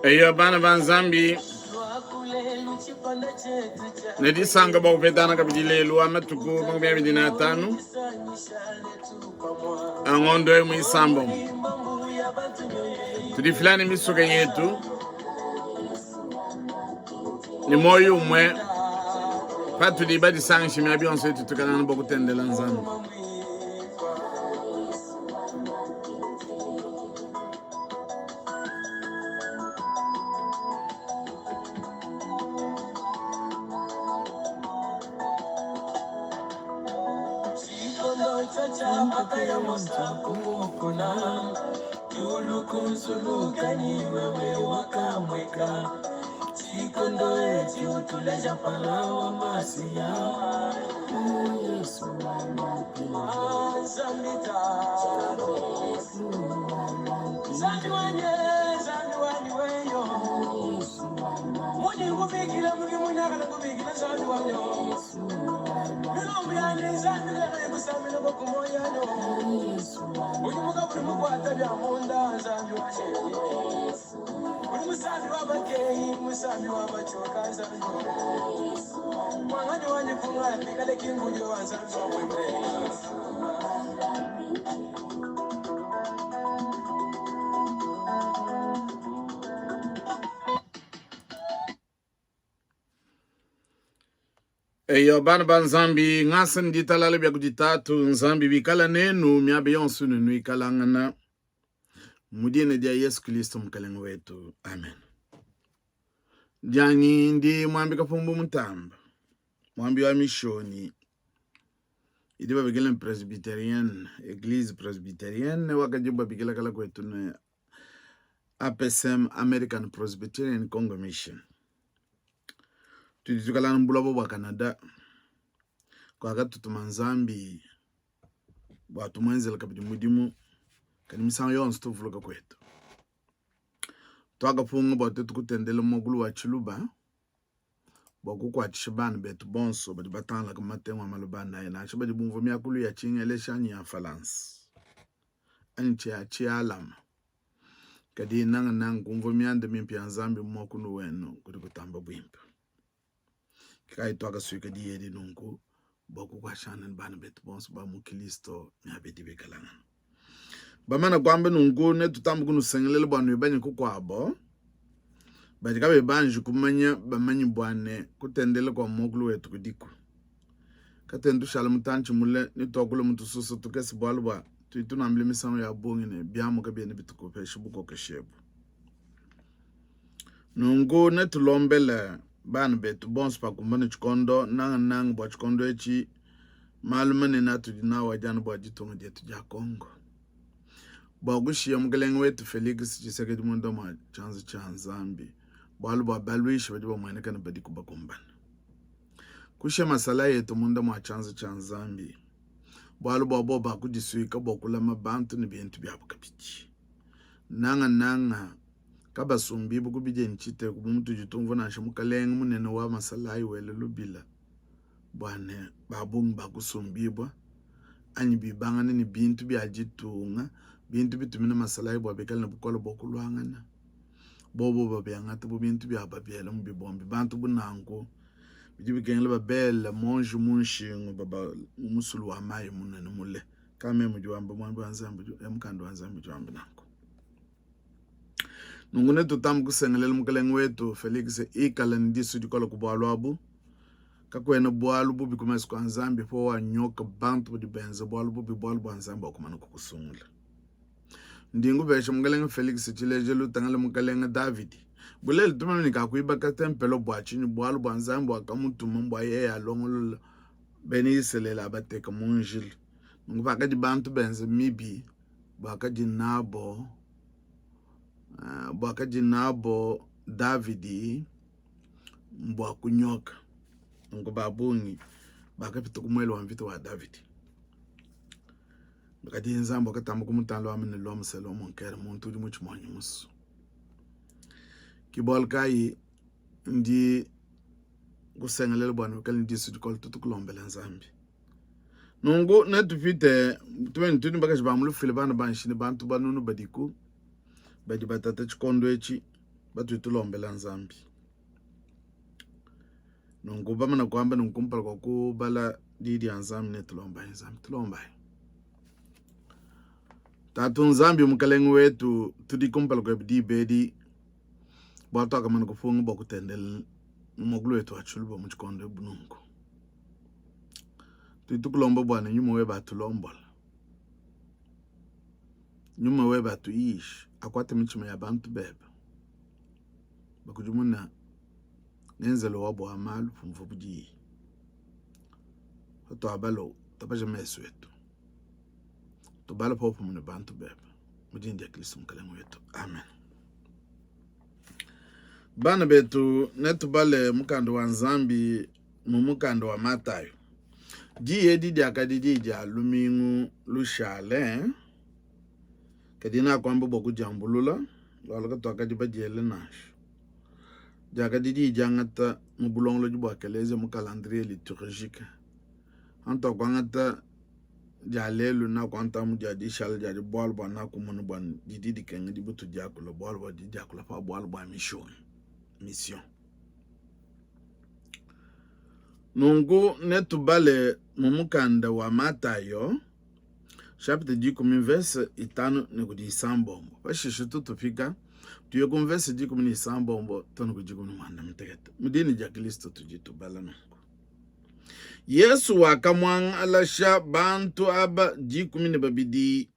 Eyo bana ba Nzambi, ne disanka bua kupetana kabidi lelu wa matuku 25 a ngondo eu muisambombo. Tudifila ne misuka yetu ne muoyo umue patudi badisangishe miaba yonso itu tukalangana bua kutendela Nzambi. Eyo bana ba Nzambi, ngasa ne ditalala bia kudi Tatu Nzambi bikala nenu miaba yonso ne nuikalangana mu dina dia Yesu Kristo Mukalenge wetu. Amen. Dianyi ndi Muambi Kapumbu Mutamba, muambi wa mishonyi idi babikila ne Presbyterienne, Eglise Presbyterienne wakadi babikila kala kwetu ne APCM, American Presbyterian Congo Mission. Tudi tukalana mu buloba bua Canada kuakatutuma Nzambi bua tumuenzele kabidi mudimu, kadi misangu yonso tuvuluka kuetu. Tuakapunga bua tuetu kutendela muakulu wa Tshiluba bua kukuatshisha bana betu bonso badi batangalaka mu matengu a maloba anayi, nansha badi bumvua miakulu ya Tshingelesha anyi ya Mfalansa anyi tshia Tshialama. Kadi nangananga kumvua mianda mimpe ya Nzambi mu muakulu wenu kudi kutamba buimpe. Ke kayi tuakasuika diyi edi nunku bua kukuatshangana ne bana betu bonso ba mu Kilisto miaba idi bikalangana. Bamana kuamba nunku, netutambe kunusengelela bua nuibanye kukuabo badi kabayi banji kumanya, bamanye bua ne kutendela kua muakulu wetu kudiku. Katuena tushala mutantshi mule ne tuakula mu tususa tukese, bualu bua tudi tunuambila misangu ya bungi ne biamu kabiena bitukopesha bukokeshi ebu. Nunku netulombele bana betu bonso pakumbana tshikondo, nangananga bua tshikondo etshi malu manene atudi nawu adi anu bua ditunga dietu dia Congo, bua kushiya mukelenge wetu Felix Tshisekedi munda mua tshianza tshia Nzambi, bualu bua baluishi badi bamueneka ne badiku bakumbana kushiya masalayi etu munda mua tshianza tshia Nzambi, bualu bua bobu bakudisuika bua kulama bantu ne bintu biabu kabidi, nangananga kabasumbibu ku bidia ne tshiteku bu mutudi tumvua nansha mukalenge munene wa masalayi wela lubila bua ne ba bungi bakusumbibua anyi bibangane ne bintu bia ditunga, bintu bitumina masalayi bua bikale ne bukole bua kuluangana, bobo babiangata bu bintu bia babiela mu bibombi. Bantu bu nanku bidi bikengela babele muonji mu nshingu baba mu musulu wa mayi munene mule. Ka meme udi wamba muambi wa Nzambi, mukanda wa Nzambi udi wamba nanku. Nunku netutambe kusengelela Mukalenge wetu Felix ikale ne disu dikole ku bualu abu. Kakuena bualu bubi ku mesu kua Nzambi pawanyoka bantu badi benza bualu bubi bualu bua Nzambi wakumana kukusungula. Ndi ngupesha Mukalenge Felix tshilejilu, tangila Mukalenge Davidi. Bulelela tumanye ne kakuibaka tempelo bua tshinyi? Bualu bua Nzambi wakamutuma bua yeye alongolole bena Isalele abateke mu njila. Nunku pakadi bantu benza mibi, buakadi nabo buakadi nabo Davidi mbua kunyoka. Nunku ba bungi bakapita ku muele wa mvita wa Davidi. Kadi Nzambi wakatamba kumutala wamba ne, L'homme selon mon cœur, muntu udi mutshima wanyi musue. Ke bualu kayi ndi nkusengelela bua nuikale ne disu dikole, tutukulombela Nzambi. Nunku netupite tumanye tudi bakaji ba mu lufuila, bana ba nshi ne bantu banunu badiku badi batata tshikondo etshi. Batudi tulombela Nzambi. Nunku bamana kuamba nunku kumpala kua kubala Diyi dia Nzambi ne tulombayi Nzambi, tulombayi. Tatu Nzambi Mukalenge wetu, tudi kumpala kuebe diba edi bua tuakamana kupunga bua kutendelela mu muakulu wetu wa tshiluba mu tshikondo ebu nunku. Tudi tukulomba bua ne nyuma webe atulombola, nyuma webe atuyishe, akuate mitshima ya bantu bebe, bakudimuna ngenzelu wabu wa malu pumvuabu diyi. Patuabala tapaja mesu etu, tubala popamue ne bantu bebe mu dina dia Kristo Mukalenge wetu, amen. Bana betu, netubale mukanda wa Nzambi mu mukanda wa Matayo. Diyi edi diakadi diyi dia lumingu lushale, kadi nakuamba bua kudiambulula, bualu katuakadi badiele nansha. Diakadi diyi diangata mu bulongolodi bua Ekeleziya mu calendrier liturgique. Antuakuangata dia lelu nakuangata mu dia dishala dia bualu bua nakumona bua didi dikenga dibutu diakula bualu bua didi diakula pa bualu bua mission mission. Nunku netubale mu mukanda wa Matayo chapitre dikumi mvese itanu ne kudi isambombo pashishe tutufika tuye ku mvese dikumi ne isambombo to ne ku dikumi ne muanda mutekete mu dina dia Kristo tudi tubala nunku. Yesu wakamuangalasha bantu aba 12,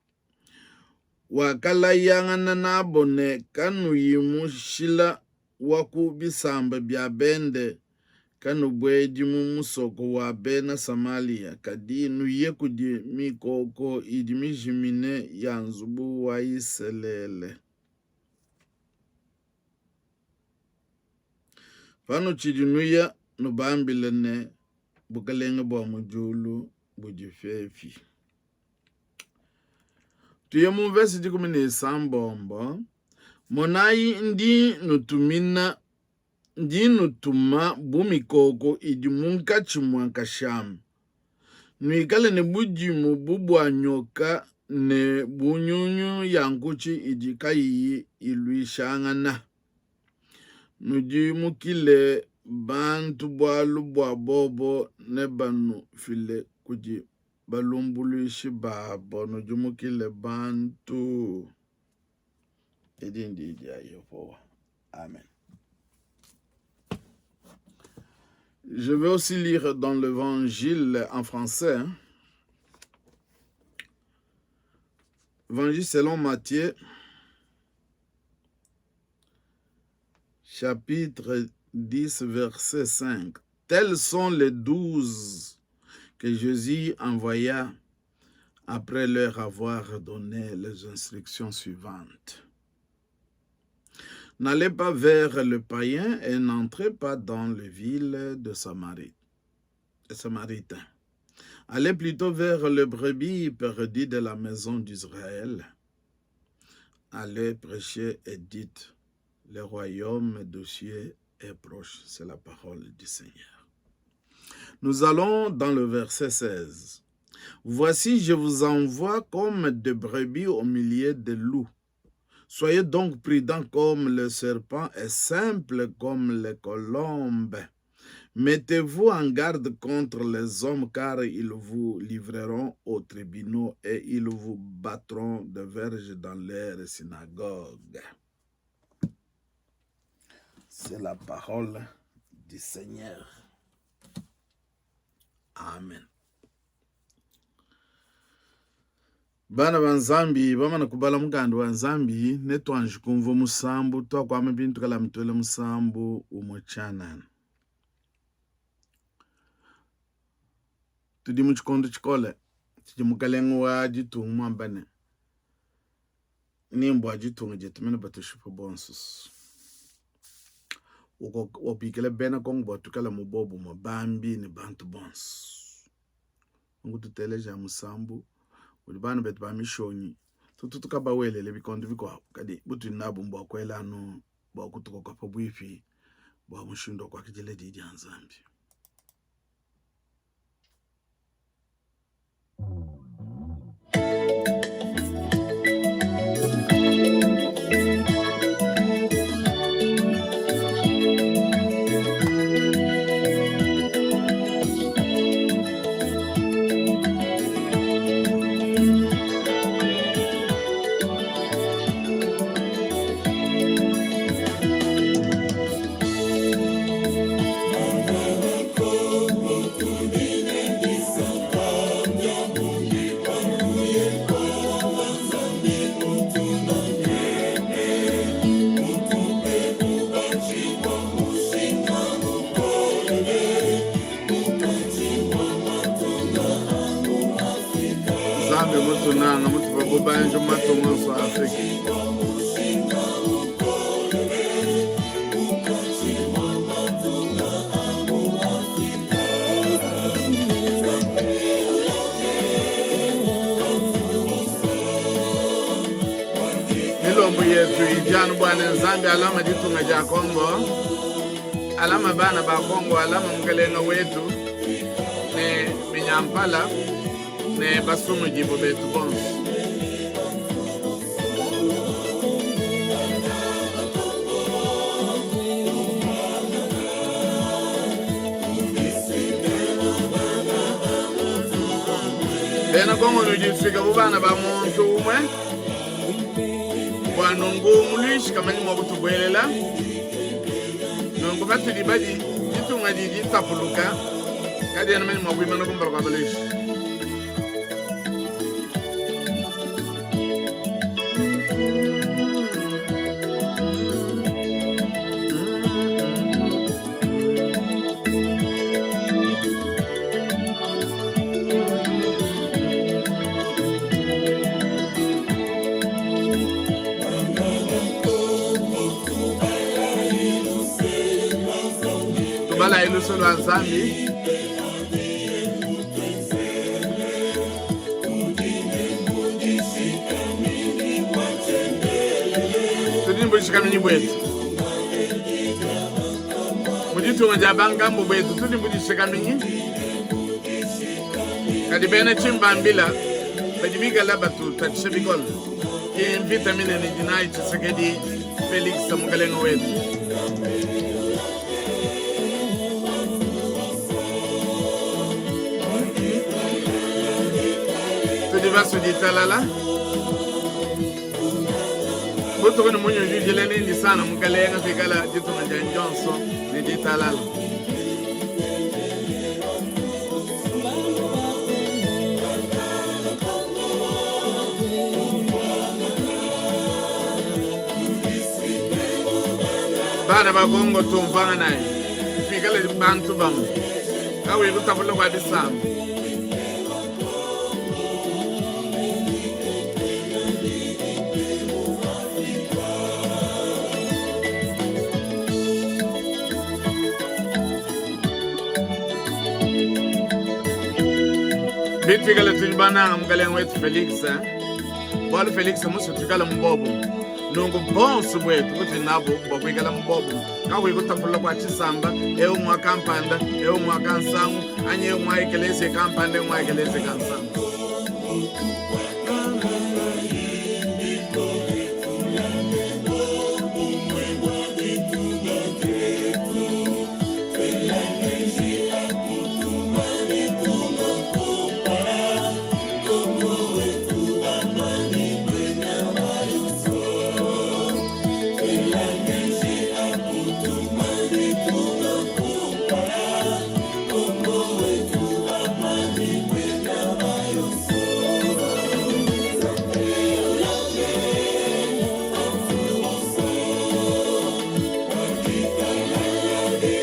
wakalayangana nabo ne, Kanuyi mu nshila wa ku bisamba bia bende, kanubuedi mu musoko wa Bena Samalia, kadi nuye kudi mikoko idi mijimine ya nzubu wa Isalele. Panutshidi nuya, nubambile ne, Bukalenge bua mu diulu budi pepi. Tuye mu mvese 16. Monayi, ndi nutumina ndi nutuma bu mikoko idi munkatshi mua nkashama. Nuikale ne budimu bu bua nyoka ne bu nyunyu ya nkutshi idi kayiyi iluishangana. Nudimukile bantu, bualu bua bobo nebanufile kudi balumbuluishi babo. Nudimukile bantu. Edi ndi dia Yehowa. Amen. Je vais aussi lire dans l'évangile en français. Évangile selon Matthieu, chapitre 10, verset 5. Tels sont les 12 que Jésus envoya après leur avoir donné les instructions suivantes. N'allez pas vers le païen et n'entrez pas dans les villes de Samarie, des Samaritains. Allez plutôt vers le brebis perdu de la maison d'Israël. Allez prêcher et dites, le royaume des cieux est proche. C'est la parole du Seigneur. Nous allons dans le verset 16. Voici, je vous envoie comme des brebis au milieu des loups. Soyez donc prudents comme le serpent et simples comme les colombes. Mettez-vous en garde contre les hommes, car ils vous livreront aux tribunaux et ils vous battront de verges dans leurs synagogues. C'est la parole du Seigneur. Amen. Bana ba Nzambi bamana kubala mukanda wa Nzambi ne tuanji kumvua musambu tuakuama bintu kala tuele musambu umue tshianana. Tudi mu tshikondo tshikole tshidi mukalenge wa ditunga muamba ne ni mbua ditunga dietu mene batushipa bonso. Wabikila bena Kongo bua tuikale mu bobumue bambi ne bantu bonso. Nunku tuteleja musambu udi bana betu ba mishonyi tutu tukabawelele bikondo bikuabu, kadi butudi nabu mbua kuela anu bua kutukoka pabuipi bua mushindu wa kuakidila Diyi dia Nzambi. Mutunanga mutupa bubanji mu matunga onso a Afrika. Milombo yetu idi anu bua ne Nzambi alama ditunga dia Kongo, alama bana ba Kongo, alama mukalenga wetu ne minyampala ne basungudibue betu bonso. Bena Kongo nudisuike bu bana ba muntu umue, bua nunku muluishi kamanyi mua kutubuelela. Nunku patudi badi ditunga didi ditapuluka, kadiena mene mua kuimana kumpala kua baluishi. Tubalayi luse lua Nzambi. Tudi ne budishikaminyi buetu mu ditunga dia bankambo buetu, tudi ne budishikaminyi. Kadi bena tshimbambila badi bikala batutatshisha bikole. Ke mvita minene idi nayi Tshisekedi Felix mukalenge wetu. Tudi basue ditalala butuku ne munya udi ujila ne ndisana mukalenge pikala ditunga dianyi dionso ne ditalala. Bana ba Kongo tumvanganayi, tuikale bantu bamue, kakuyi kutapulula kua bisamba. Bituikale tudi bananga mukalenge wetu Felix, bualu Felix musue tuikale mu bobumue. Nunku bonso buetu butudi nabu bua kuikala mu bobumue, kakuyi kutapulula kua tshisamba, eu ngua kampanda, eu ngua kansangu, anyi eu ngua ekeleziya kampanda, eu ngua ekeleziya kansangu.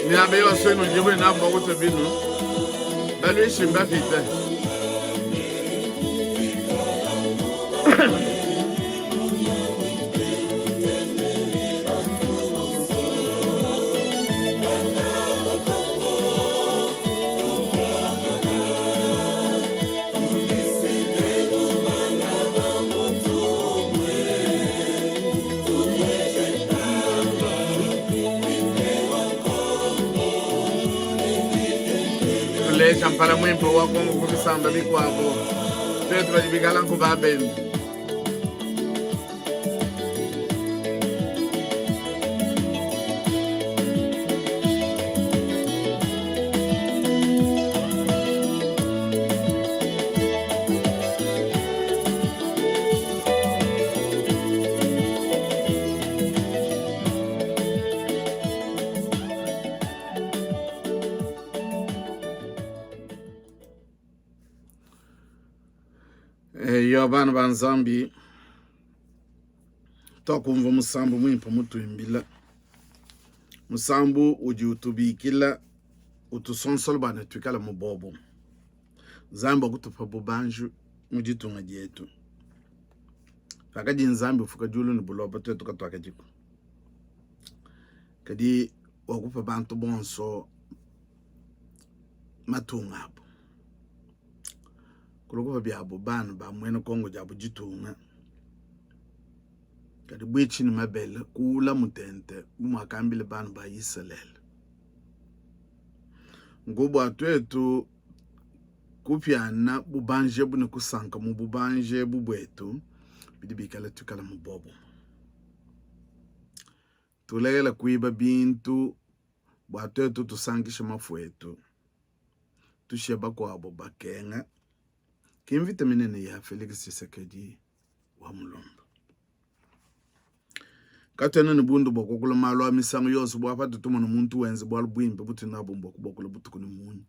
Miaba yonso inudi nabu bua kutua binu, baluishi mbapite. Tuleja mpala muimpe wa Kongo ku bisamba bikuabo, tuetu badi bikala nku ba bende. Eyo bana ba Nzambi, tuakumvua musambu muimpe mutuimbila, musambu udi utubikila utusonsola bua ne tuikale mu bobu. Nzambi wakutupa bubanji mu ditunga dietu. Pakadi Nzambi ufuka diulu ne buloba, tuetu katuakadiku. Kadi wakupa bantu bonso matunga abu, kulukupa biabu bana ba muena Kongo diabu ditunga. Kadi buitshi ne mabele kuula mutente bu muakambile bana ba Isalele. Nku bua tuetu kupiana bubanji ebu ne kusanka mu bubanji ebu buetu, bidi bikale tuikala mu buobumue. Tulekela kuiba bintu bua tuetu tusankishe mafu etu, tushiye bakuabu bakenga. Ke mvita minene ya Felix Tshisekedi wa Mulumba. Katuena ne bundu bua kuakula malu a misangu yonso bua patu tumona muntu wenza bualu buimpe butudi nabu mbua kubuakula butuku ne munya.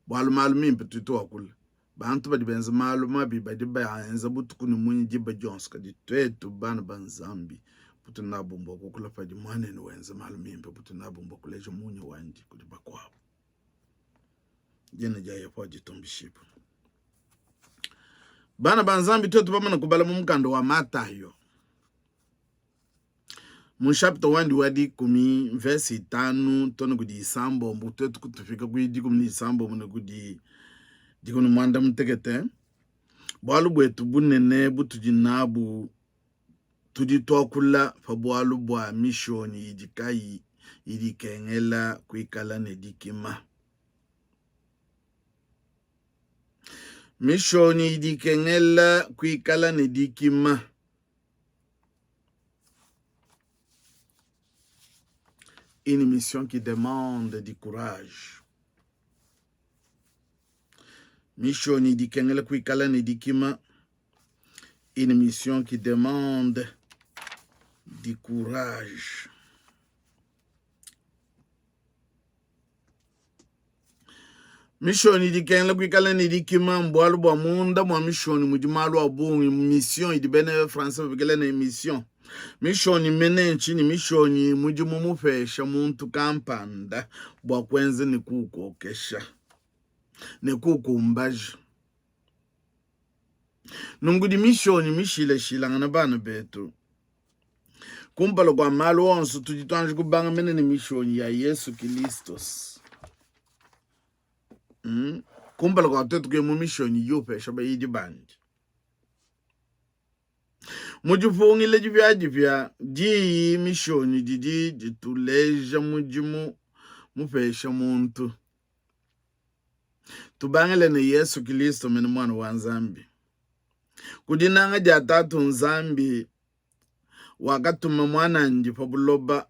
Bualu malu mimpe tudi tuakula. Bantu badi benza malu mabi badi baenza butuku ne munya diba dionso, kadi tuetu bana ba Nzambi butudi nabu mbua kuakula padi muanenu wenza malu mimpe, butudi nabu mbua kuleja munya wandi kudi bakuabu. Dina dia Yehowa ditumbishibue. Bana ba Nzambi, tuetu bamane kubala mu mukanda wa Matayo mu nshapita wandi wa dikumi mvese itanu to ne kudi isambombo, tuetu kutufika ku 16 ne kudi 18, bualu buetu bunene butudi nabu tudi tuakula pa bualu bua mishonyi idi kayi idi ikengela kuikala ne dikima. Mishonyi idi ikengela kuikala ne dikima. Une mission qui demande du courage. Mishonyi idi ikengela kuikala ne dikima. Une mission qui demande du courage. Mishonyi idi ikengela kuikala ne dikima mbualu bua munda mua mishonyi mudi malu a bungi. Mission idi bena français babikila ne mission. Mishonyi mene ntshinyi? Mishonyi mudimu mupesha muntu kampanda bua kuenza ne kuukokesha ne kuukumbaja. Nunku kudi mishonyi mishilashilangane bana betu. Kumpala kua malu onso, tudi tuanji kubanga mene ne mishonyi ya Yesu Kilistos. Kumpala kua tuetu kuya mu mishonyi idi upesha bayidi bandi. Mu dipungila dipiadipia, diyi mishonyi didi dituleja mudimu mupesha muntu. Tubangile ne Yesu Kilisto mene Muana wa Nzambi. Ku dinanga dia Tatu Nzambi wakatuma Muan'andi pa buloba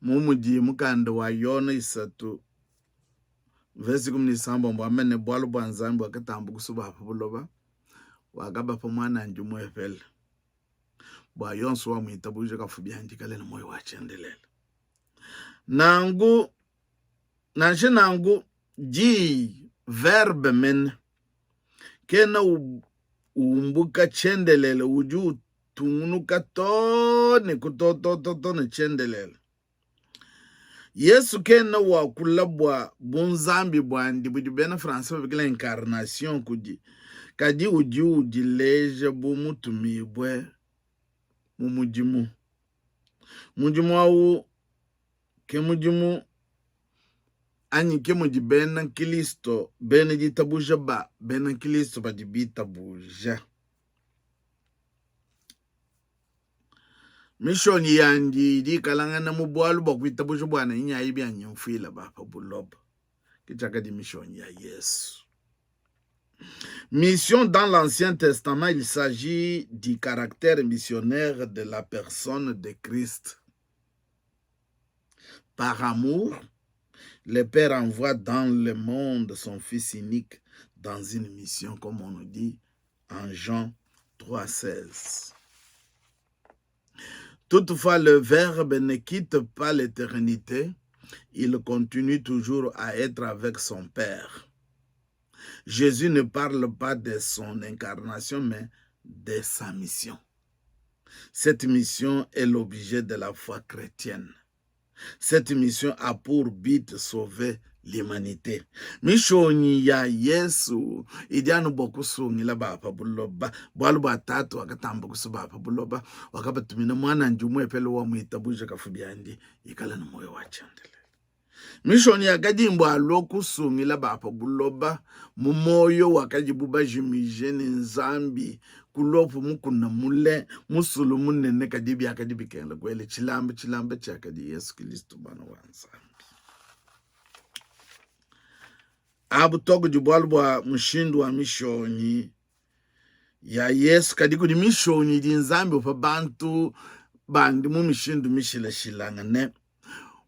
mu mudi mukanda wa Yona 3 verse 16 wamba ne, bualu bua Nzambi wakatamba kusua ba pa buloba, wakabapa Muan'andi umuepele, bua yonso wamuitabuja kafu biandi kale ne muoyo wa tshiendelele. Nanku, nansha nanku, diyi, verbe mene, kena umbuka tshiendelele, udi utungunuka too ne ku totototo ne tshiendelele. Yesu kena wakula bua bunzambi buandi budi bena français babikila incarnation kudi, kadi udi udileja bu mutumibue mu mudimu. Mudimu au ke mudimu anyi ke mudi bena Kristo bena ditabuja ba bena Kristo badi bitabuja. Mishonyi yandi idi ikalangana mu bualu bua kuitabuja bua ne nyayi bianyi mfuila ba pa buloba. Ke tshiakadi mishonyi ya Yesu. Mission dans l'Ancien Testament, il s'agit du caractère missionnaire de la personne de Christ. Par amour, le Père envoie dans le monde son Fils unique dans une mission, comme on nous dit en Jean 3,16. Toutefois, le Verbe ne quitte pas l'éternité, il continue toujours à être avec son Père. Jésus ne parle pas de son incarnation, mais de sa mission. Cette mission est l'objet de la foi chrétienne. Cette mission a pour but sauver l'humanite. Mishonyi ya Yesu idi anu bua kusungila ba pa buloba, bualu bua Tatu wakatamba kusua ba pa buloba, wakabatumina Muan'andi umuepele wamuitabuja kafu biandi, ikala ne muoyo wa tshiendelele. Mishonyi yakadi mbua alua kusungila ba pa buloba mu muoyo wakadibu bajimije ne Nzambi ku luopu mukuna mule, musulu munene, kadi biakadi bikengela kuela tshilamba, tshilamba tshiakadi Yesu Kilisto Muana wa Nzambi. Abu to kudi bualu bua mushindu wa mishonyi ya Yesu, kadi kudi mishonyi idi Nzambi upa bantu bandi mu mishindu mishilashilangane.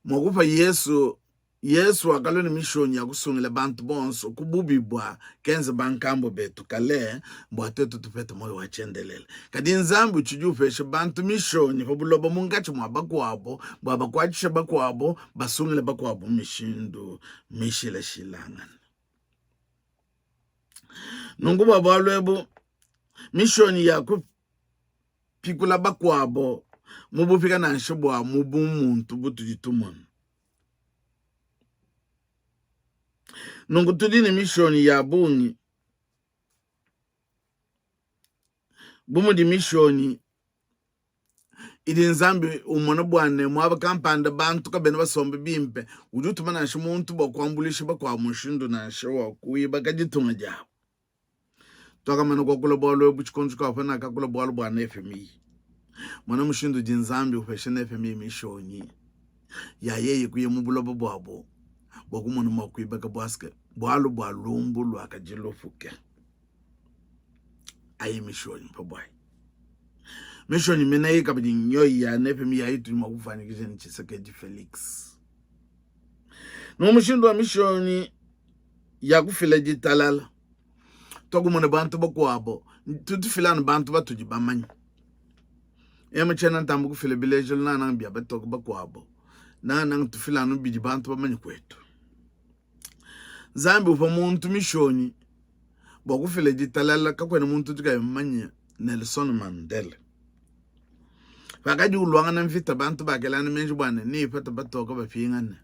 Mua kupa Yesu Yesu wakalua ne mishonyi ya kusungila bantu bonso ku bubi bua kenza bankambua betu kale bua tuetu tupete muoyo wa tshiendelele. Kadi Nzambi utshidi upesha bantu mishonyi pa buloba munkatshi mua bakuabo bua bakuatshishe bakuabo, basungile bakuabo mu mishindu mishilashilangane. Nunku bua bualu ebu, mishonyi ya kupikula bakuabo mu bupika nansha bua mu bumuntu butudi tumona. Nunku tudi ne mishonyi ya bungi, bu mudi mishonyi idi Nzambi umona bua ne muaba kampanda bantu kabena basombe bimpe, udi utuma nansha muntu bua kuambuluisha bakuabu mushindu nansha wa kuibaka ditunga diabu. Tuakamana kuakula bualu ebu tshikondo tshikuabu panakakula bualu bua Nefemiyi. Mona mushindu udi Nzambi upesha Nefemiyi mishonyi ya yeye kuya mu buloba buabu bua kumona mua kuibaka buaske bualu bua lumbu luakadi lupuke. Ayi mishonyi pa buayi. Mishonyi mene eyi kabidi nyoyi ya Nefemiyi ayi tudi mua kufuanyikija ne Tshisekedi Felix. Mu mushindu wa mishonyi ya kufila ditalala tuakumona bantu bakuabo tutufila anu bantu batudi bamanye ema tshiena ntamba kufila bilejelu nangananga bia batoke bakuabo nangananga tufila anu bidi bantu bamanye kuetu nzambi uvua muntu mishonyi bua kufila ditalala kakuena muntu udi kayi mumanye Nelson Mandela pakadi uluangana mvita bantu bakelana meji bua ne neipate batoke bapingane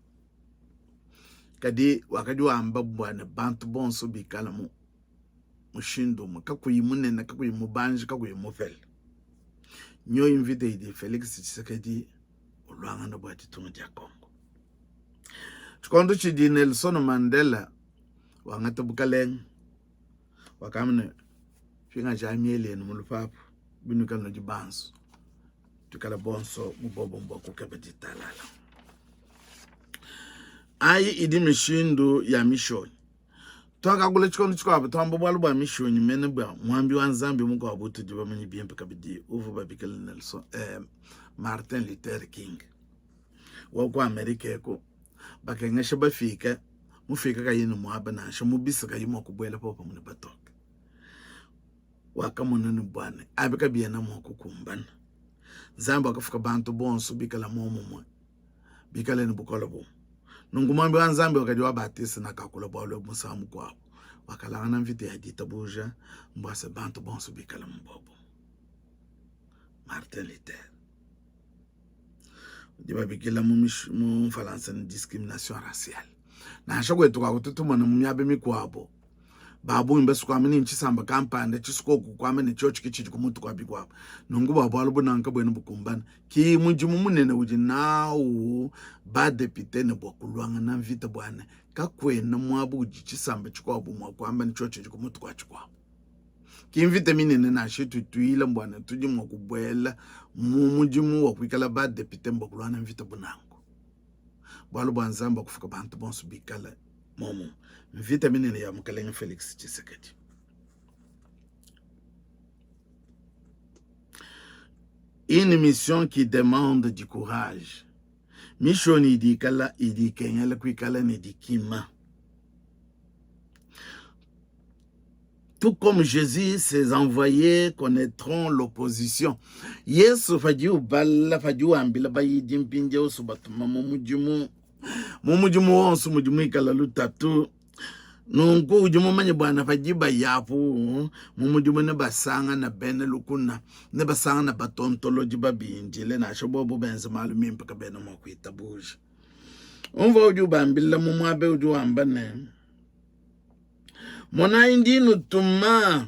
Kadi wakadi wamba bua ne bantu bonso bikala mu mushindu umue, kakuyi munene, kakuyi mubanji, kakuyi mupele. Nyoyi mvita idi Felix Tshisekedi uluangana bua ditunga dia Congo. Tshikondo tshidi Nelson Mandela wangata bukalenge, wakamba ne, pingajayi miele yenu mu lupapu, binuikala nudi banso. Tuikala bonso mu bobumue bua kukeba ditalala. Ayi idi mishindu ya mishonyi. Tuakakula tshikondo tshikuabu tuamba bualu bua mishonyi mene bua muambi wa Nzambi mukuabu utudi bamanye bimpe kabidi uvua babikila Nelson eh, Martin Luther King wa ku Amerika eku bakengesha bafike mufike kayi ne muaba nansha mu bisa kayi mua kubuela popamue ne batoke. Wakamona ne bua ne abi kabiena mua kukumbana. Nzambi wakafuka bantu bonso bikala muomumue, bikale ne bukole bumue. Nunku muambi wa Nzambi wakadi wa Batiste nakakula bualu ebu musangu mukuabu, wakalangana mvita ya ditabuja mbua se bantu bonso bikale mu buobumue. Martin Luther udi babikila mu mu mfalansa ne discrimination raciale. Nansha kuetu kwaku tumona mu miaba mikuabu ba bungi basue kuamba ne ntshisamba kampanda tshisue koku kuamba ne tshiotshi ke tshidi ku mutu kua bikuabu. Nunku bua bualu bunanka buena bukumbana, ki mudimu munene udi nawu badepite ne bua kuluangana mvita bua ne kakuena muaba udi tshisamba tshikuabu mua kuamba ne tshiotshi tshidi ku mutu kua tshikuabu. Ki mvita minene nansha itutuila mbua ne tudi mua kubuela mu mudimu wa kuikala badepite mbua kuluangana mvita bu nanku. Bualu bua Nzambi wakufuka bantu bonso bikale muomumue. Mvita minene ya Mukalenge Felix Tshisekedi. Une mission qui demande du courage. Mission idi ikala idi ikengela kuikala ne dikima. Tout comme Jésus, ses envoyés connaîtront l'opposition. Yesu padi ubala padi wambila bayidi mpindieu batuma mu mudimu mu mudimu wonso mudi muikala lutatu. Nunku udi mumanye bua ne padi bayapu mu mudimu nebasangana bena lukuna, nebasangana batontolodi babindile, nansha bobu benze malu mimpe kabena mua kuitabuja. Umvua udi ubambila mu muaba udi wamba ne, Monayi ndi nutuma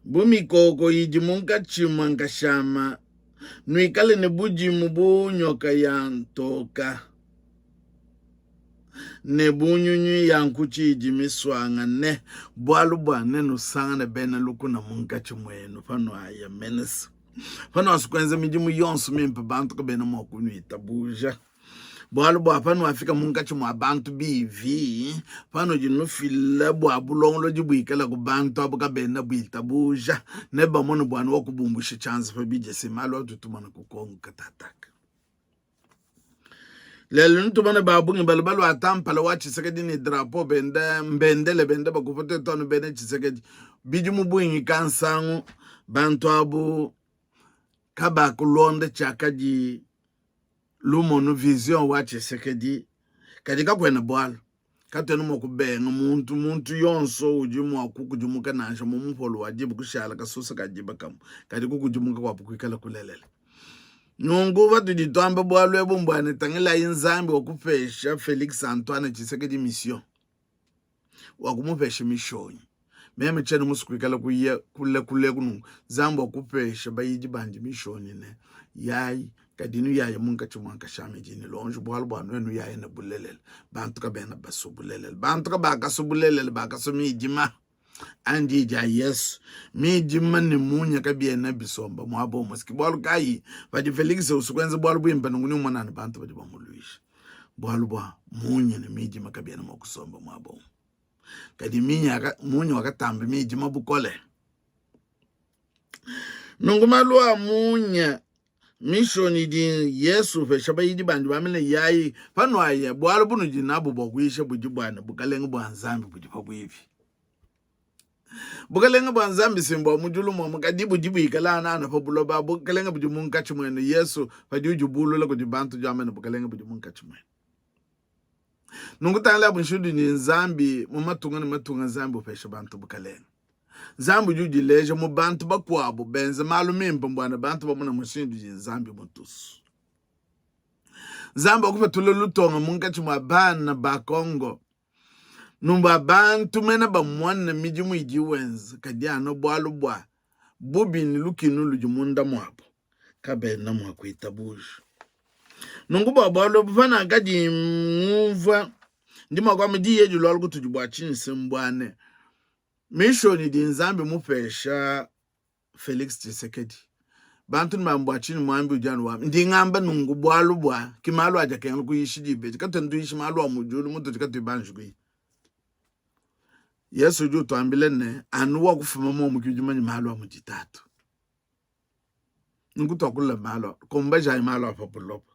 bu mikoko idi munkatshi mua nkashama, nuikale ne budimu bu nyoka ya ntoka ne bu nyunyu ya nkutshi idi misuangane, bualu bua nenusangane bena lukuna munkatshi muenu panuaya mene panuasu kuenza midimu yonso mimpe, bantu kabena mua kunuitabuja. Bualu bua panuafika munkatshi mua bantu bivi, panudi nufila bua bulongolodi buikale ku bantu abu kabena buitabuja, nebamone bua wakubumbusha tshianza pa bidia. Se malu atu tumana kukonga katataka. Lelu nutumone ba bungi balu baluata mpala wa Tshisekedi ne drapeau benda mbendele benda bakupa tuetu anu bena Tshisekedi. Bidimu bungi kansangu bantu abu kabakulonda tshiakadi lumonu vision wa Tshisekedi, kadi kakuena bualu. Katuena mua kubenga muntu, muntu yonso udi mua kukudimuka nansha mu mupolo wa diba kushala kasusa ka diba kamue, kadi kukudimuka kuabu kuikala kulelela. Nunku patudi tuamba bualu ebu mbua ne tangilayi Nzambi wakupesha Felix Antoine Tshisekedi mission wakumupesha mishonyi. Meme tshiena musue kuikala kuya kule kule nunku. Nzambi wakupesha bayidi bandi mishonyi ne yayi, kadi nuyaya munkatshi mua nkashama idi ne lonji, bualu bua nuenu yaya ne bulelela. Bantu kabena basue bulelela, bantu kabakasua bulelela, bakasua midima. Anyi diyi dia Yesu, midima ne munya kabiena bisomba muaba umue. Ke bualu kayi padi Felix usua kuenza bualu buimpe nunku, ne umona ne bantu badi bamuluisha, bualu bua munya ne midima kabiena mua kusomba muaba umue. Kadi munya wakatamba midima bukole. Nunku malu a munya mishonyi idi Yesu upesha bayidi bandi bambe ne, Yayi panuaya, bualu bunudi nabu bua kuyisha budi bua ne, Bukalenge bua Nzambi budi pabuipi. Bukalenge bua Nzambi si mbua mu diulu muamu, kadi budi buikala anana pa buloba. Bukalenge budi munkatshi muenu. Yesu padi udibulula kudi bantu udi wamba ne, Bukalenge budi munkatshi muenu. Nunku tangila mushindu ne Nzambi mu matunga ne matunga Nzambi upesha bantu bukalenge. Nzambi udi udileja mu bantu bakuabu benze malu mimpe mbuana bantu bamona mushindu udi Nzambi mutusu. Nzambi wakupatula lutonga munkatshi mua bana ba Kongo nunku bantu mena bamone midimu idi wenza, kadi anu bualu bua bubi ne lukinu ludi munda muabu kabena mua kuitabuja. Nunku bua bualu ebu panakadi ngumvua ndi mua kuamba diyi edi lualu kutudi bua tshinyi se mbua ne Mission idi Nzambi mupesha Felix Tshisekedi bantu ne bamba bua tshinyi muambi udi anu wamba ndi ngamba nunku bualu bua ki malu adi akengela kuyisha diba edi katuena tuyisha malu a mu diulu mutudi katuyi banji kuya Yesu udi utuambila ne anu wa kufuma muomu ki udi manye malu a mudi tatu nunku tuakula malu kumbajayi malu a pa buloba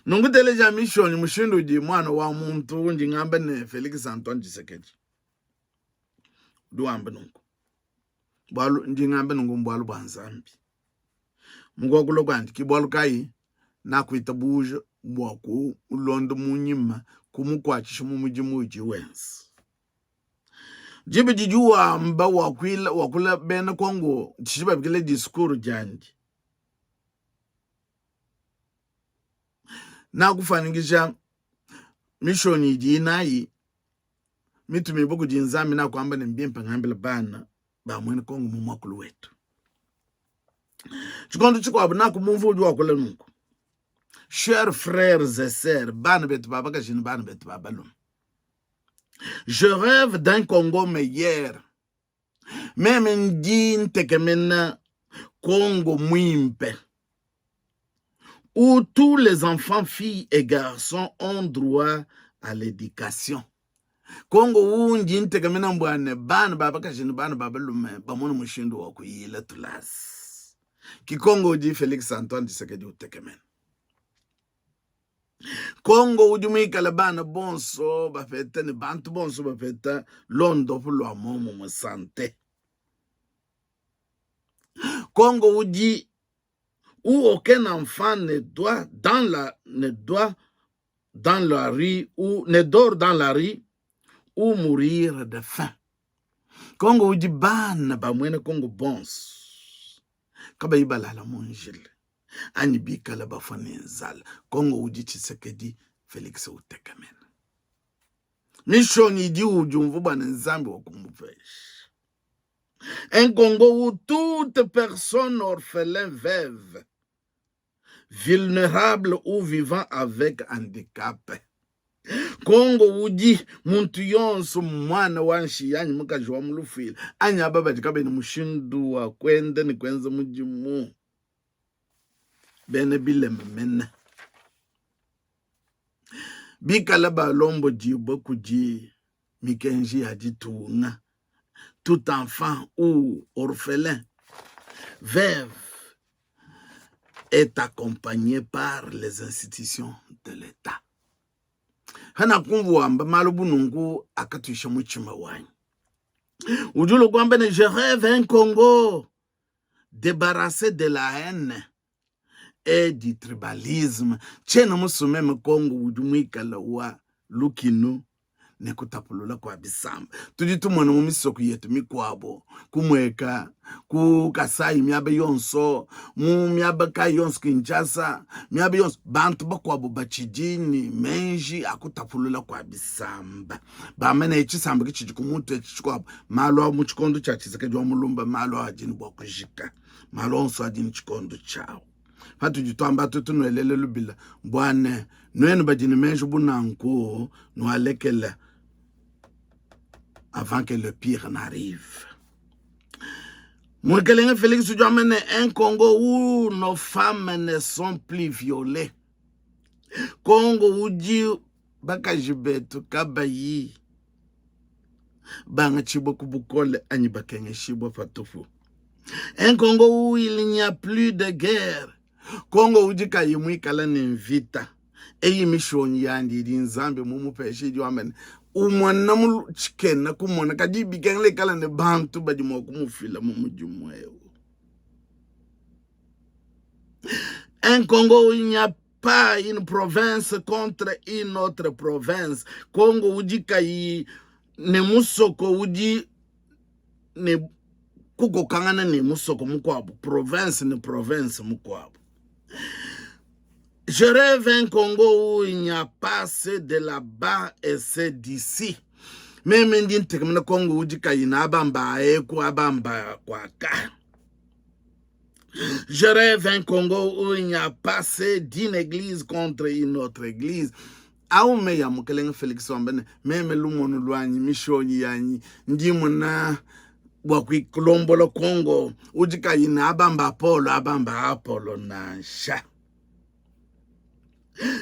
nunku teleja mission mushindu udi muana wa muntu undi ngamba ne Felix Antoine Tshisekedi udi wamba nunku bualu ndi ngamba nunku mbualu bua Nzambi mu kuakula kuandi ki bualu kayi nakuitabuja bua kulonda mu nyima kumukuatshisha mu mudimu udi wenza diba didi wamba wakuila wakula bena Kongo tshidi babikila discours diandi nakufuanyikija mishonyi idi nayi mitumibue kudi Nzambi nakuamba ne mbimpe ngambile bana ba muena Kongo mu muakulu wetu. Tshikondo tshikuabu nakumumvua udi wakula nunku, chers frères et sœurs, bana betu ba bakaji ne bana betu ba balume, je rêve d'un Congo meilleur. Meme ndi ntekemena Congo muimpe où tous les enfants, filles et garçons ont droit à l'éducation. Kongo undi ntekemena mbua ne bana ba bakaji ne bana ba balume bamone mushindu wa kuyila tulasa. Ki Kongo udi Felix Antoine Tshisekedi utekemena. Kongo udi muikale bana bonso bapeta ne bantu bonso bapeta londopu lua muomumue sante. Kongo udi où aucun enfant ne doit dans la ne doit dans la rue ou ne dort dans la rue. ou mourir de faim. Kongo udi bana ba muena Kongo bonso kabayi balala mu njila anyi bikale bafua ne nzala. Kongo udi Tshisekedi Felix utekemena. Mishonyi idi udiumvua bua ne Nzambi wakumupesha. Un Congo où toute personne orphelin, veuve, vulnerable ou vivant avec handicap. Kongo udi muntu yonso muana wa nshiya anyi mukaji wa mu lufuila anyi aba badi kabayi ne mushindu wa kuenda ne kuenza mudimu bena bilema mene bikala balombodibue kudi mikenji ya ditunga tout enfant ou orphelin veuve est accompagné par les institutions de l'Etat. Hanakumvua wamba malu bu nunku akatuisha mutshima wanyi. Udi ulua kuamba ne je rêve un Congo débarrassé de la haine et du tribalisme. Tshiena musue meme Congo udi muikale wa lukinu ne kutapulula kua bisamba. Tudi tumona mu misoko yetu mikuabo, ku Mweka, ku Kasai, miaba yonso, mu miaba kayi yonso, Kinshasa, miaba yonso, bantu bakuabo batshidi ne meji a kutapulula kua bisamba, bamba ne tshisamba ke tshidi ku mutu etshi tshikuabo. Malu a mu tshikondo tshia Tshisekedi wa Mulumba, malu a adi ne bua kujika, malu onso adi ne tshikondo tshiawu. Patudi tuamba tuetu nuelele lubila bua ne nuenu badi ne meji bu nanku nualekela avant que le pire n'arrive. Mukelenge Felix udi wamba ne un Congo où nos femmes ne sont plus violées. Congo udi bakaji betu kabayi bangatshibua ku bukole anyi bakengeshibua patupu. Un Congo où il n'y a plus de guerre. Congo udi kayi muikala ne mvita. Eyi mishonyi yandi idi Nzambi mumupeshe idi wamba ne umona mu tshikena kumona, kadi bikengela ikala ne bantu badi mua kumufila mu mudimu eu. Un Congo où il n'y a pas une province contre une autre province. Congo udi kayi ne musoko udi ne kukokangana ne musoko mukuabu, province ne province mukuabu. Je rêve un Congo où il n'y a pas ceux de là-bas et ceux d'ici. Meme ndi ntekemena Congo udi kayi na abamba eku abamba kuaka. Je rêve un Congo où il n'y a pas ceux d'une église contre une autre église. Au meyi a Mukelenge Felix wamba ne, meme lumonu luanyi, mishonyi yanyi, ndi mona bua kulombola Congo udi kayi ne abamba Apollo, abamba Apollo nansha.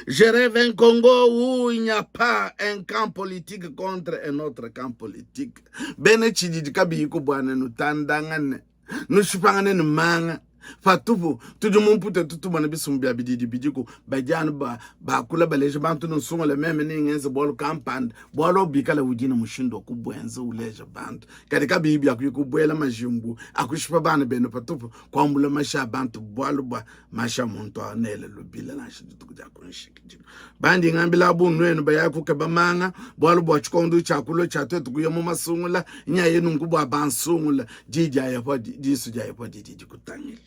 Je rêve un Congo où il n'y a pas un camp politique contre un autre camp politique. Bena tshididi kabiyi kubwana nutandangane nushipangane ne manga patupu. Tudi mu mputa tutumona bisumbu bia bididi bidiku badi anu bakula baleja bantu nusungula meme ningenze bualu kampanda bualu abu bikala udi ne mushindu wa kubuenza uleja bantu kadi kabiyi bia kuyi kubuela majimbu akushipa bana benu patupu kuambula mashi a bantu bualu bua mashi a muntu anele lubila nansha dituku dia ku nshikidilu bandi ngambila abu nuenu baya kukeba manga bualu bua tshikondo tshia kulua tshia tuetu kuya mu masungula nyaye nunku bua bansungula di dia Yehowa disu dia Yehowa didi dikutangila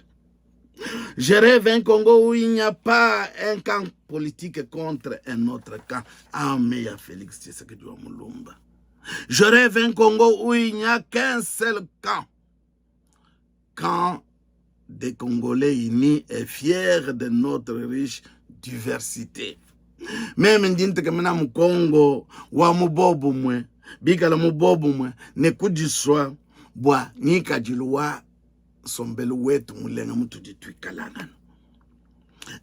Je rêve un Congo où il n'y a pas un camp politique contre un autre camp. Armée ya Félix Tshisekedi wa Mulumba. Je rêve un Congo où il n'y a qu'un seul camp. Camp des Congolais unis et fiers de notre riche diversité. Meme ndi ntekemena mu Congo wa mu bobumue, bikala mu bobumue ne kudisua bua ngikadilu wa nsombelu wetu mulenga mutudi tuikalangana.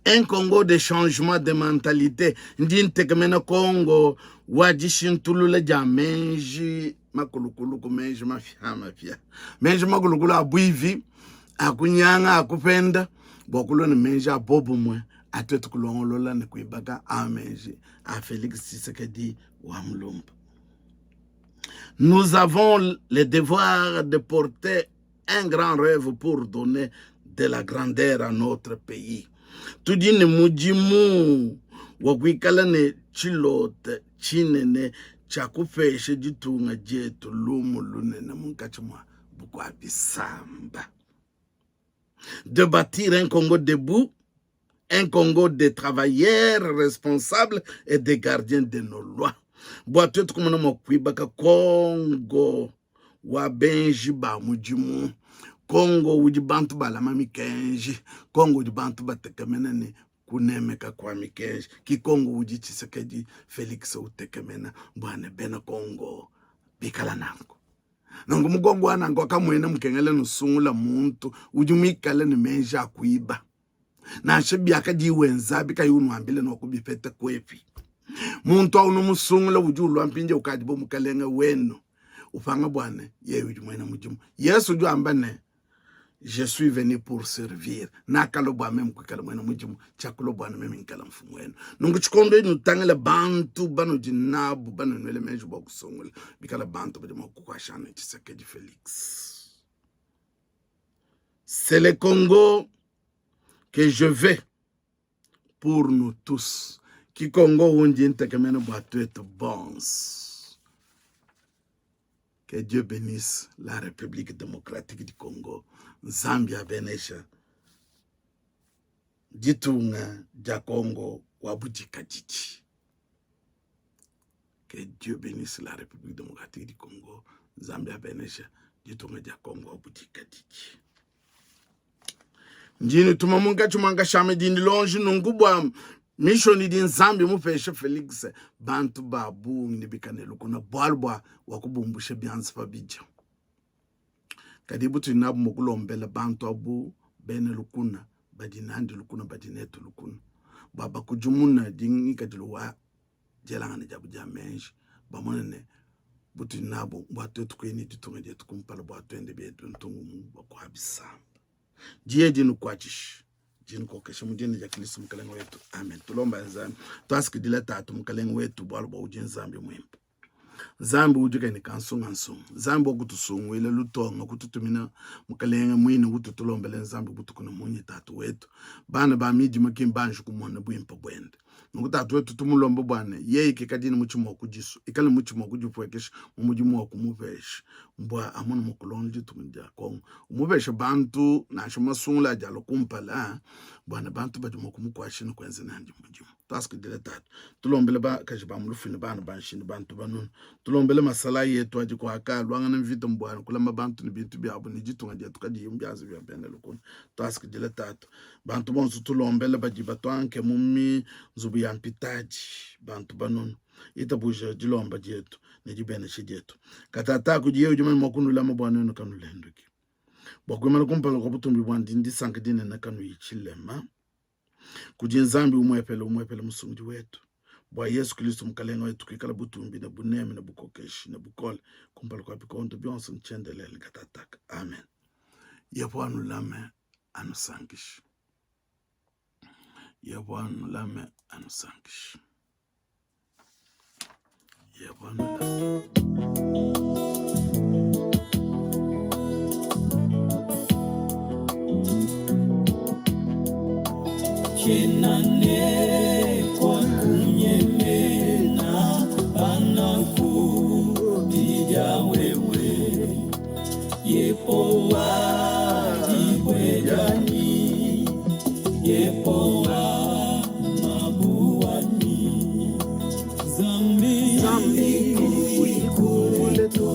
Un Congo de changement de mentalité, ndi ntekemena Congo wa dishintulula dia meji makulukulu ku meji mapiamapia, meji makulukulu a buivi, a kunyanga, a kupenda, bua kulua ne meji a bobumue a tuetu kulongolola ne kuibaka a meji a Felix Tshisekedi wa Mulumba. Nous avons le devoir de porter un grand rêve pour donner de la grandeur à notre pays. Tudi ne mudimu wa kuikala ne tshilota tshinene. tshia kupesha ditunga dietu lumu lunene munkatshi mua bukua bisamba. De bâtir un Congo debout, un Congo de travailleurs responsables et de gardiens de nos lois. Bua tuetu kumona mua kuibaka Congo wa benji ba mudimu, Congo udi bantu balama mikenji, Congo udi bantu batekemena ne kunemeka kua mikenji. Ki Congo udi Tshisekedi Felix utekemena bua ne bena Congo bikala nanku. Nanku mukongo wa nanku akamuena mukengela nusungula muntu udi muikale ne meji a kuiba nansha biakadi wenzabi kayi unuambila ne wakubipeta kuepi. Muntu au numusungula udi ulua mpindieu ukadi bu mukalenge wenu upanga bua ne yeye udi muena mudimu. Yesu udi wamba ne je suis venu pour servir nakalua bua meme kuikala muena mudimu tshiakulua bua meme ngikala mfumu wenu nunku tshikondo edi nutangile bantu banudi nabu banunuele meji bua kusungula bikala bantu badi mua kukuashana Tshisekedi Felix c'est le Congo que je veux pour nous tous ki Congo undi ntekemena bua tuetu bonso que Dieu bénisse la République démocratique du Congo Nzambi abenesha ditunga dia Congo wa budikadidi que Dieu bénisse la République démocratique du Congo Nzambi abenesha ditunga dia Congo wa budikadidi Ndi nutuma munkatshi mua nkashama idi ndilonji nunku bua mishoni idi Nzambi mupeshe Felix bantu ba bungi ne bikane lukuna bualu bua wakubumbusha bianza pa bidia. Kadi butudi nabu mua kulombela bantu abu bena lukuna badi nandi lukuna badi netu lukuna bua bakudimuna ngikadilu wa dielangana diabu dia meji bamone ne butudi nabu bua tuetu kuya ne ditunga dietu kumpala bua tuende bietu ntungu mu bakua bisamba. Diye dinukuatshishe dinukokeshe mu dina dia Kristo Mukalenge wetu, amen. Tulomba Nzambi, tuasakidila Tatu Mukalenge wetu bualu bua udi Nzambi muimpe. Nzambi udi kayi ne kansungansunga, Nzambi wa kutusunguila lutonga, kututumina Mukalenge muine utu tulombele Nzambi butuku ne munyi. Tatu wetu, bana ba midima ki mbanji kumona buimpe buende. Nunku Tatu wetu tumulombe bua ne yeye kikadi ne mutshima wa kudisu, ikale ne mutshima wa kudipuekesha mu mudimu wa kumupesha bua amone mua kulonda ditunga dia Kongo, umupeshe bantu nansha masungula adi alua kumpala bua ne bantu badi mua kumukuatshisha ne kuenza nandi mudimu. Tuasakidila Tatu, tulombele bakaji ba mu lufu ne bana ba nshiya ne bantu banunu, tulombele masalayi etu adi kuaka aluangana mvita bua kulama bantu ne bintu biabu ne ditunga dietu kadiyi mu bianza bia bena lukuna. Tuasakidila Tatu, bantu bonso tulombele badi batuanke mu nzubu ya mpitadi bantu banunu. Itabuja dilomba dietu ne dibenesha dietu. Katataka kudi yeye udi mumanye mua kunulama bua nuenu kanulenduki bua kuimana kumpala kua butumbi buandi ndisanka dinene kanuyi tshilema. Kudi Nzambi umuepele umuepele Musungidi wetu, bua Yesu Kristo Mukalenge wetu, kuikala butumbi ne buneme ne bukokeshi ne bukole kumpala kua bikondo bionso ne tshiendelele katataka. Amen. Yehowa anulame anusankishe. Yehowa anulame anusankishe. Yehowa anulame. Tshiena ne kua kunyemena panakupidia wewe, Yehowa dibue dianyi, Yehowa mabu wanyi. Nzambi, Nzambi udi kule to,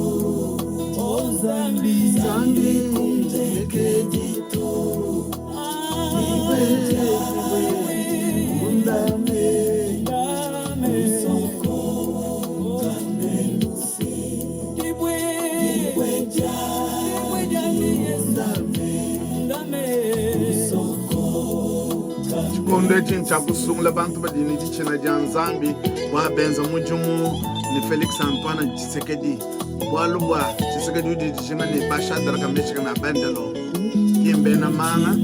oh Nzambi, Nzambi kundekedi to, dibue dianyi, undame ndame, usokokane luse, dibue, dibue dianyi, undame ndame, usokokane Tshikondo etshi ntshia kusungula bantu badi ne ditshina dia Nzambi bua benza mudimu ne Felix Antoine Tshisekedi bualu bua Tshisekedi udi dijinga ne ba Shadraka, Meshaka ne Abednego ki mbena manga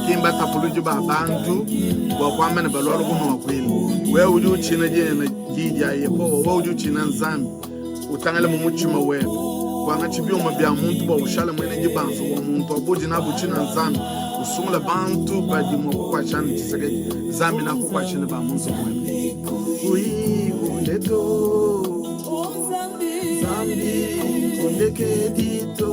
ki mbatapuludi ba bantu bua kuamba ne balua lukunuakuila. Wewe udi utshina dina diyi dia Yehowa, wewe udi utshina Nzambi, utangile mu mutshima webe kuangatshi biuma bia muntu bua ushale muena dibanza wa muntu abudi nabu tshina Nzambi usungula bantu badi mua kukuatshana Tshisekedi Nzambi nakukuatshina ba mu nzubu webe. Ui, uleto. Kulekedi to.